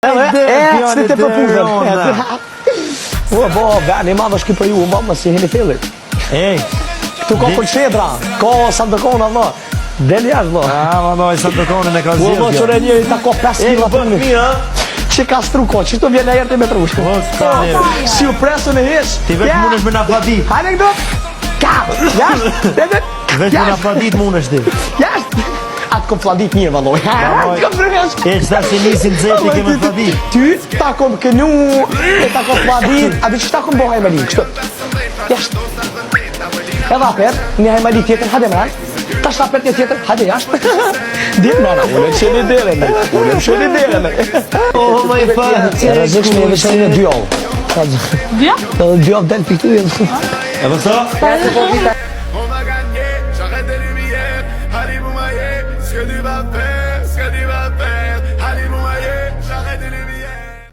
Edhe e, si të përputhen. Po, po, veni i madh është ky për ju, më mos i hini fillit. Ej, Këtu ka kulshedra, ka sandokona, vëlla. Del jashtë, vëlla. a, ma doj, sandokonën e ka Po, zgjedh. po, kjo. qëre njëri ta ka 5 Ej, kg po, mirë, a? Që ka stru ko, që të vjen ajër të me trush. Po, s'ka neve. Si u presën e hish. Ti veç Ja. mundesh me na fladit. Hajde këtu. Ka, jashtë. Dede. Veç me na Jashtë. fladit mundesh ti. Jashtë. Atë kom fladit mirë, valloj. Atë kom fresh. E qëta si nisin xhepi ke me fladit. Ty ta kom kënu, e ta kom fladit, a di që ta kom bo hajmali, kështu. Jashtë. Edhe apet, një hajmali tjetër, hajde mrena. Tash apet një tjetër, hajde jashtë. Ditë mrena, unë e qeli derën, unë e qeli derën. Oh, më i fal. E rrezikshme e veç një dy javë. Dy javë? Edhe dy javë del piktu. E vëso?